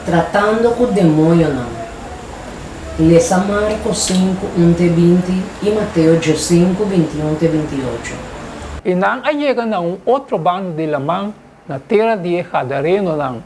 Tratando ku demoñonan. Lesa Marko sinku, un te 20 i Mateo 15, 21 te 28. I nan a yega na un otro banda di laman, na tera di e gadarenonan.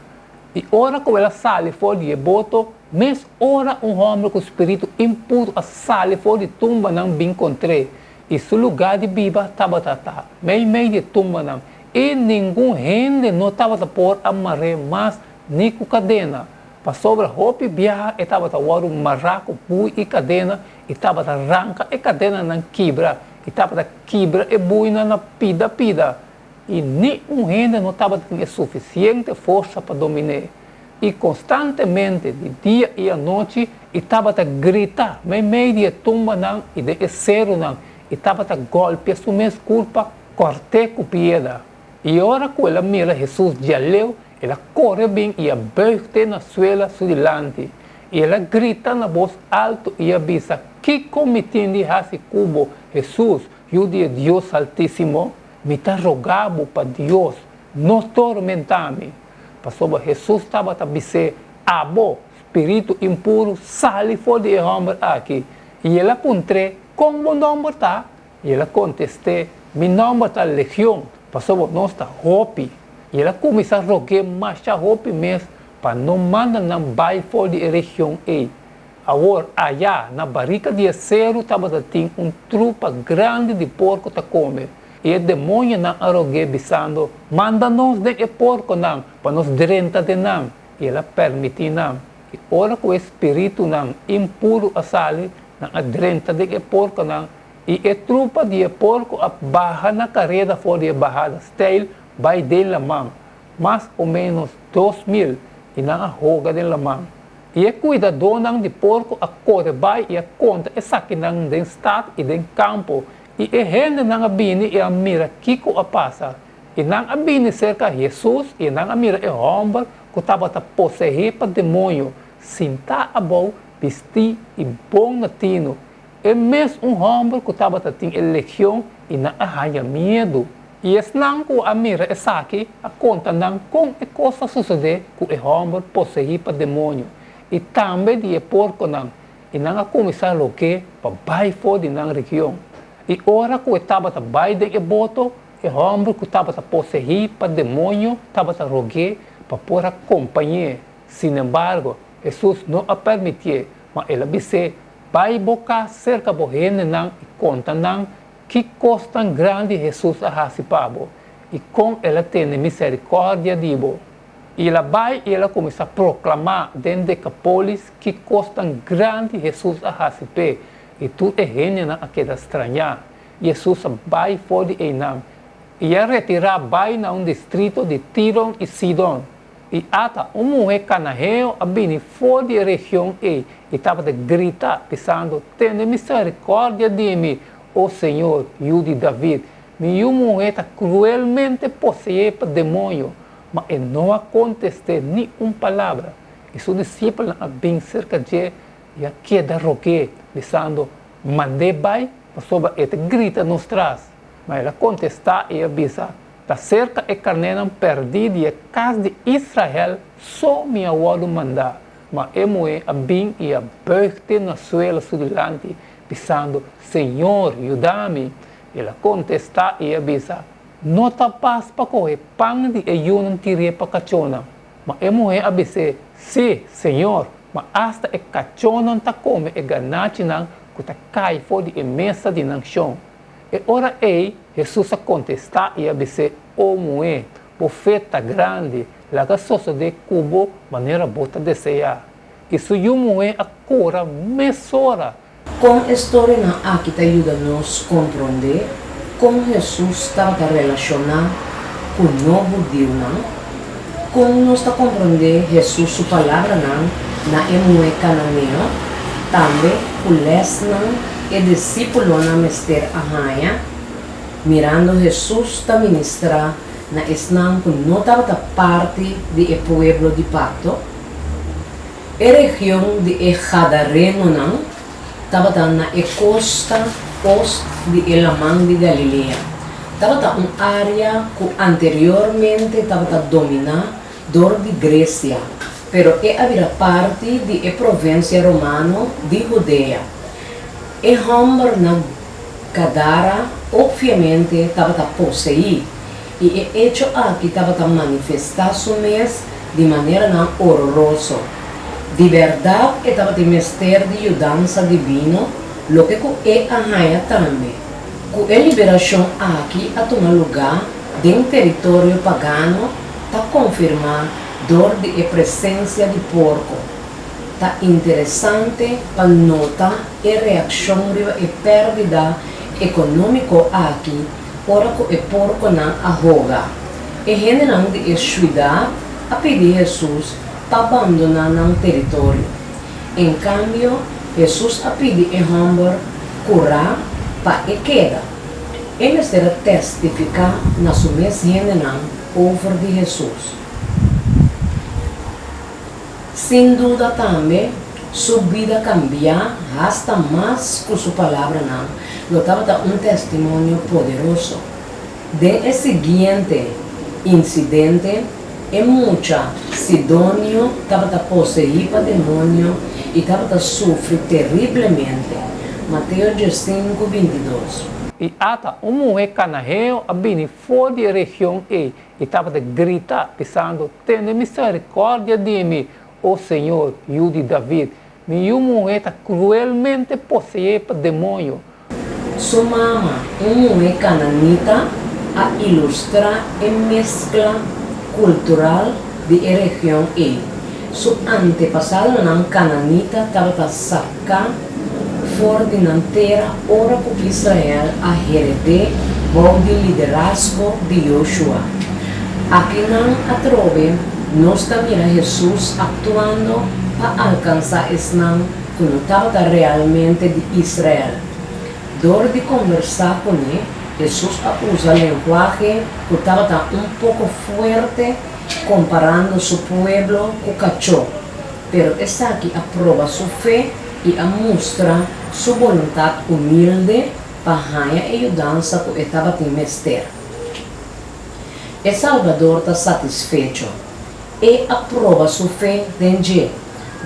I ora ku el a sali for di e boto, mes ora un hòmber ku spiritu impuru a sali for di tumbanan bin kontr'é, i su lugá di biba tabata ta meimei di e tumbanan, i ningun hende no tabata por a mar'é mas ni ku kadena, pasobra hopi biaha e tabata wòrdu mará ku bui i kadena, i tabata ranka e kadenanan kibra, i tabata kibra e buinan na pida pida, i ni un hende no tabatin e sufisiente forsa pa domin'é. I konstantemente, di dia i anochi, e tabata grita meimei di e tumbanan i den e serunan, i tabata gòlpia su mes kurpa kòrt'é ku piedra. I ora ku el a mira Hesus djaleu, el a kore bin i a bùig te na suela su dilanti. I el a grita na bos altu i a bisa, Kiko mi tin di hasi ku bo, Hesus, Yu di e Dios Haltísimo? Mi ta roga bo pa Dios, no tormentá mi. Pasobra Hesus tabata bis'é, Abo, spiritu impuru, sali for di e hòmber aki. I el a puntr'é, Kon bo nòmber ta? I el a kontest'é, Mi nòmber ta Legion, pasobra nos ta hopi. I el a kuminsá rog'é masha hopi mes pa no manda nan bai for di e region ei. Awor, ayá na barika di e seru tabata tin un trupa grandi di porko ta kome, i e demoñonan a rog'é bisando, Manda nos den e porkonan, pa nos drenta den nan. I el a permití nan. I ora ku e spiritunan impuru a sali, nan a drenta den e porkonan, i e trupa di e porko a baha na kareda for di e bahada steil bai den laman, mas o ménos 2000, i nan a hoga den laman. I e kuidadónan di porko a kore bai i a konta esakinan den stat i den kampo, i e hendenan a bini i a mira kiko a pasa. I nan a bini serka Hesus i nan a mira e hòmber ku tabata poseé pa demoño, sintá abou, bistí i bon na tinu, e mes un hòmber ku tabata tin e legion, i nan a haña miedu. I esnan ku a mira esaki a konta nan kon e kos a sosodé ku e hòmber poseí pa demoño i tambe di e porkonan, i nan a kuminsá rog'é pa bai for di nan region. I ora ku e tabata bai den e boto, e hòmber ku tabata poseí pa demoño tabata rog'é pa por a kompañ'é. Sinembargo, Hesus no a permitié, ma el a bis'é, Bai bo kas serka bo hendenan i konta nan Ki kos tan grandi Hesus a hasi pa bo, i kon el a tene miserikòrdia di bo? I el a bai i el a kuminsá proklamá den Dekapolis ki kos tan grandi Hesus a hasi p'e, i tur e hendenan a keda strañá. I Hesus a bai for di einan, i a retirá bai na un distrito di Tiron i Sidon. I ata, un muhé kanaheo a bini for di e region ei i tabata grita, bisando, Tene miserikòrdia di mi, o Señor, Yu di David! Mi yu muhé ta kruelmente poseé pa demoño. Ma e no a kontest'é ni un palabra. I su disipelnan a bin serka dje i a keda rog'é, bisando, Mand'é bai, pasobra e ta grita nos tras. Ma el a kontestá i a bisa, Ta serka e karnénan pèrdí di e kas di Israel so mi a wòrdu mandá. Ma e muhé a bin i a bùig te na suela su dilanti, bisando, Señor, yuda mi! El a kontestá i a bisa, No ta pas pa kohe pan di e yunan tir'é pa kachónan. Ma e muhé a bis'é, Sí, Señor, ma asta e kachónan ta kome e ganachinan ku ta kai for di e mesa di nan shon. E ora ei Hesus a kontestá i a bis'é, O muhé, bo fe ta grandi, laga sosodé ku bo manera bo ta deseá. I su yu muhé a kura mesora. Kon e storianan aki ta yuda nos komprondé kon Hesus tabata relashoná ku no-hudiunan? Kon nos ta komprondé Hesus su palabranan na e muhé kananeo? Tambe ku lèsnan e disípulonan mester a haña mirando Hesus ta ministrá na esnan ku no tabata parti di e pueblo di pakto? E region di e gadarenonan tabata na e kosta ost di e Laman di Galilea. Tabata un área ku anteriormente tabata dominá dor di Gresia. pero e a bira parti di e provinsia romano di Hudea. E hòmber na Gadara opviamente tabata poseí, i e echo aki tabata manifestá su mes di maneranan ororoso. Di bèrdat e tabatin mester di yudansa dibino, loke ku e a haña tambe. Ku e liberashon aki a tuma lugá den teritorio pagano ta konfirmá dor di e presensia di porko. Ta interesante pa nota e reakshon riba e pèrdida ekonómiko aki ora ku e porkonan a hoga. E hendenan di e siudat a pidi Hesus pa bandoná nan teritorio. En kambio, Hesus a pidi e hòmber kurá pa e keda. E mester a testifiká na su mes hendenan over di Hesus. Sin duda tambe, su bida kambiá hasta mas ku su palabranan lo tabata un testimonio poderoso. Den e siguiente insidente, e mucha sidonio tabata poseí pa demonio i tabata sufri teriblemente. Mateo diesinku, bintidos. I ata, un muhé kanaheo a bini for di e region ei i tabata grita, bisando, Tene miserikòrdia di mi, o Señor, Yu di David! Mi yu muhé ta kruelmente poseé pa demoño. Su mama, un muhé kananita, a ilustrá e meskla kultural di e region ei. Su antepasadonan kananita tabata saká for di nan tera ora ku Israel a hered'é bou di liderazgo di Yoshua. Akinan atrobe nos ta mira Hesus aktuando pa alkansá esnan ku no tabata realmente di Israel. Dor di kombersá kuné, Hesus a usa lenguahe ku tabata un poko fuerte komparando su pueblo ku kachó, pero esaki a proba su fe i a mustra su boluntat humilde pa haña e yudansa ku e tabatin mester. E Salbador ta satisfecho. E a proba su fe den dje.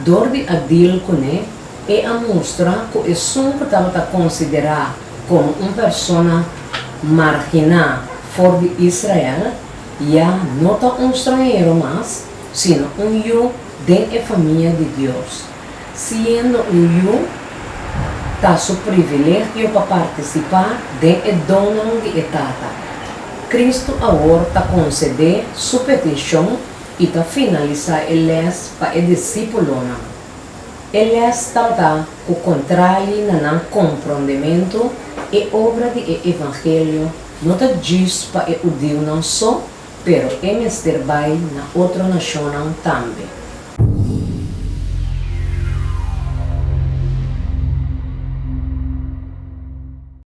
Dor di a deal kuné, e a mustra ku esun ku tabata konsiderá komo un persona marginá for di Israel, ya no ta un stranhero mas, sino un yu den e famia di Dios. Siendo un yu, ta su privilegio pa partisipá den e donnan di e Tata. Kristu awor ta konsedé su petishon i ta finalisá e lès pa e disípulonan. E lès tabata ku kontrali na nan komprondementu, e obra di e evangelio no ta djis pa e hudiunan so, pero e mester bai na otro nashonnan tambe.